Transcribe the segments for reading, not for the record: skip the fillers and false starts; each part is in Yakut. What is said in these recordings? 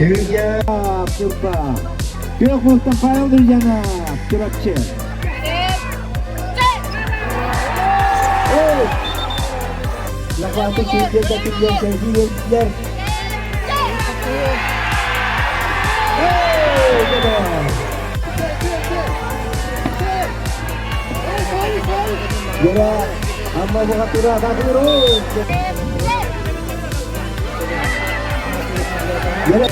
Түһүлгэ Ньурба. Күөх муустан Павел Друзьянов, Чурапчы. Лохваты сүүрдэр да түллэн сэргии үөрдүлэр. Yara Amma Buhatura Bakuru. Yara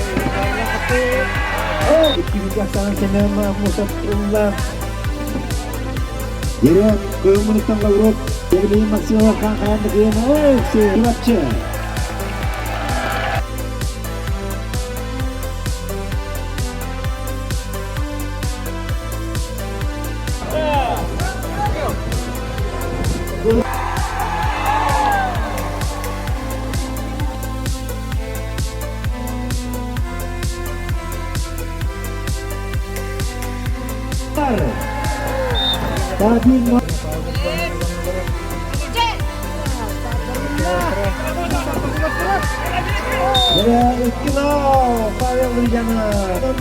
Yere Кыыммыныттан Лавров, Евгений Максимов хаан хаан Чурапчы. Павел Ульянов,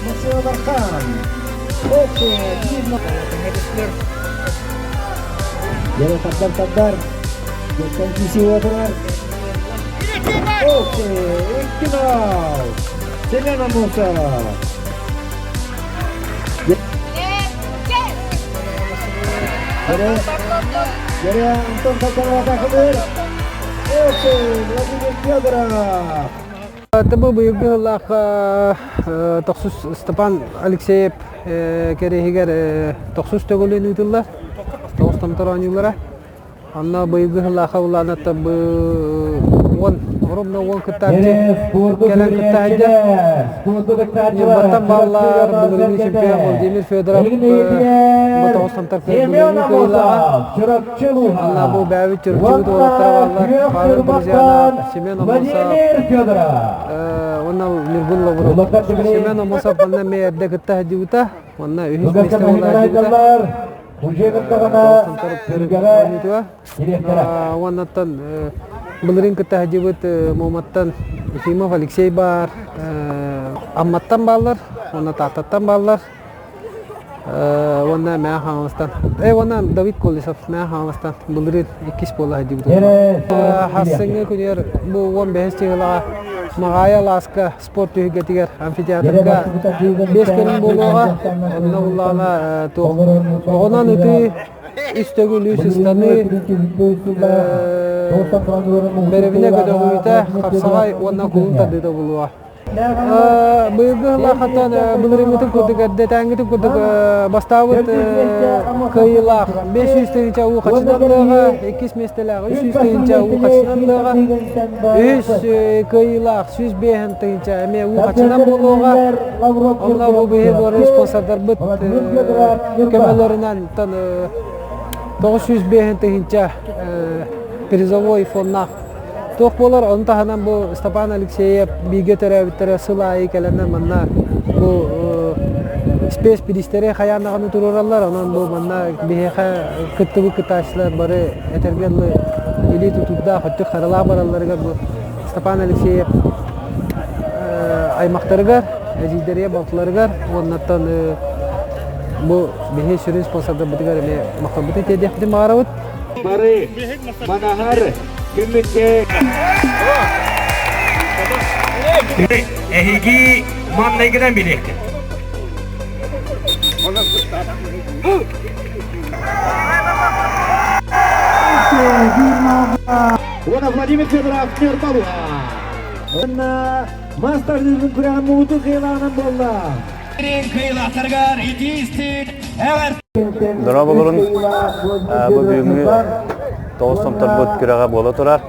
Максим Архан. Yere tarдар тардар. Gökten kisi oturar. Окей, 2-0. Семен Амосов. Yere Антон Кокорова Тахымыр. Окей, Владимир Федоров. Табы быйылгы сыллаах тохсус Степан Алексеев кэриэһигэр тохсус төгүлүн ыытыллар. Тоҕус томтор оонньуулара. Онно быйылгы сыллаахха былаанаттан бу уон ровно уон кыттааччы кэлэн кытта сылдьар. Ньурбаттан бааллар былырыыҥҥы чемпион Владимир Федоров бу тоҕус томтор былырыыҥҥы кыайыылааҕа. Онно бу бэйэбит Чурапчыбыт уолаттара бааллар. Павел Друзьянов, Семен Аммосов, уонна Ньургун Лавров. Семен Аммосов манна эмиэ эрдэ кытта сылдьыбыта. Манна үһүс миэстэ буолааччыбыта. Уоннаттан былырыын кытта сылдьыбыт Муоматтан Ефимов Алексей баар, Амматтан бааллар, уонна Тааттаттан бааллар. Уонна Мэҥэ Хаҥаластан. Уонна Давид Колесов Мэҥэ Хаҥаластан былырыын иккис буола сылдьыбыт. Хассыҥҥы күнүгэр бу 15 чыһылаҕа Маҕаайа алааска спорт түһүлгэтигэр амфитеатрга биэс көрүҥ буолуоҕа. Онно буллаҕына туох оҕонон ытыы, үс төгүл үс ыстаныы, бэрэбинэ көтөҕүүтэ, хапсаҕай уонна кулун тардыыта буолуоҕа. Быйылгы сыллаахаттан былырыыҥҥытын курдук эрдэтээҥҥитин курдук бастаабыт кыайыылаах 500 тыһыынча уу хачынан ылыаҕа, иккис миэстэлээх 300 тыһыынча уу хачынан ылыаҕа, үһүс кыайыылаах 105 тыһыынча эмиэ уу хачынан буолуоҕа. Онно бу биһи бары спонсордарбыт көмөлөрүнэн 905 тыһыынча призовой фоннаах Туох буолар, ону таһынан бу Степан Алексеев бииргэ төрөөбүттэрэ сыл аайы кэлэннэр манна бу спец бириистэри хайаан даҕаны туруораллар. Онон бу манна биһиэхэ кыттыбыт кыттааччылар бары этэргэ дылы илии тутуурдаах, өттүк харалаах баралларыгар бу Степан Алексеев аймахтарыгар, эдьиийдэригэр, балтыларыгар уоннаттан бу биһи сүрүн спонсордарбытыгар эмиэ махталбытын тиэрдиэхпитин баҕарабыт. Бары манаһар күммүтте Эһиги маннайгынан билиэххит. Уона Владимир Федоров Ньурбалуха. Уонна мас тардыытын күрэҕин муҥутуур кыайыылааҕынан буолла. Кыайыылаахтарыгар итии-истиҥ эҕэрдэ! Дорооболорун бу бүгүҥҥү тоҕус томторбут күрэҕэ буола турар.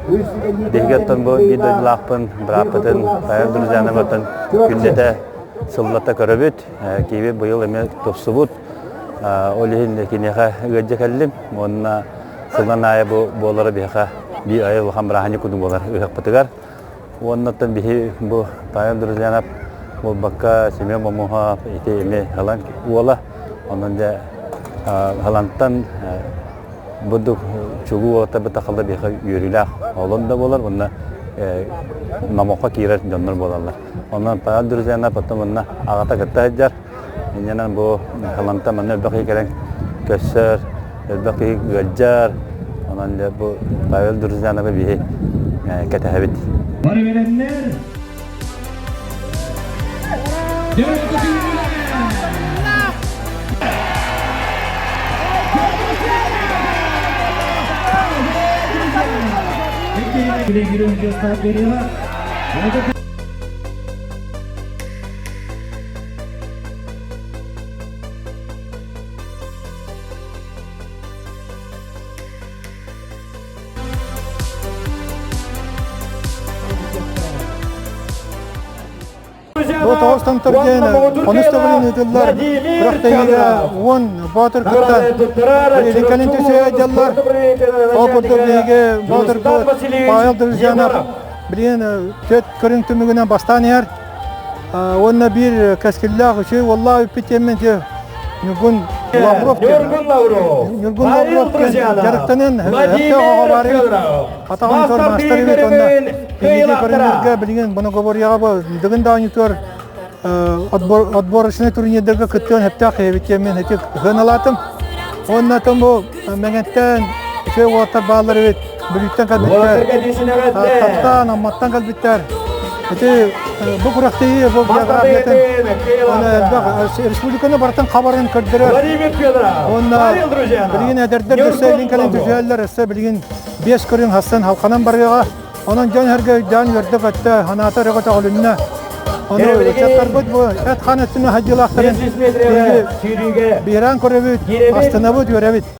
Биһиги оттон бу биир дойдулаахпын, бырааппытын Павел Друзьяновтан күннэтэ сыллата көрөбүт. Киһи быйыл эмиэ тупсубут. Ол иһин киниэхэ ыалдьа кэллим. Уонна сылынан аайы бу буолара биһиэхэ биир айы улахан бырааһынньык курдук буолар ыһыахпытыгар. Уонна оттон биһи бу Павел Друзьянов буолбакка Семен Момуһов ити эми Халан уола. Онон дьэ Халантан бурдук чулуу уолаттар бытахалла биһиэхэ үөрүүлээх олон да буолар. Уонна номоххо киирэр дьоннор буолаллар. Онон Павел Друзьянов потом манна аҕата кытта сылдьар. Инньэнэн бу Халанта манна элбэх киһи кэлэн көрсөр, элбэх киһи ыалдьар. Онон дьэ бу Павел Друзьяновы биһи кэтэһэбит. Бары бэлэмнэр. Бу тоҕус томтор диэн онус төгүлүн ыытыллар күрэхтэһиигэ уон боотур кыттан илин-кэлин түсүө дьаллар. Ол курдук биһиги боотурбут Павел Друзьянов билигин түөрт көрүҥ түмүгүнэн бастаан иһэр. Уонна биир кэскиллээх үчүгэй уоллаах үппүт диэммин Ньургун Лавров Ньургун Лавров. Ньургун Лавров дьарыктанан өптөөх оҕо баар эбит. Атаҕын тор маастар эбит уонна инники көрүҥнэргэ билигин Боноговорияҕа бу Дыгын да оонньуутугар отборочнай турнирдарга кыттыан сөптөөх эбит диэммин ити сыаналаатым. Уонна тон бу Мэҥэттэн үчүгэй уолаттар бааллар эбит. Бүлүүттэн кэлбиттэр, Тааттаттан, Амматтан кэлбиттэр. Ити бу күрэхтэһии бу географиятын элбэх республиканы барытын хабарын көрдөрөр. Уонна билигин эдэрдэр өссө илин кэлин түсүһэллэр, өссө билигин биэс көрүҥ хассан халханан барыаҕа. Онон дьон эргэ өйдөөн үөрдэ-көттө, санаата өрө көтөҕүлүннэ. Ону ыччаттарбыт бу эт-хаан өттүнэн хайдыылаахтарын биһиги биһирээн көрөбүт, астынабыт, үөрэбит.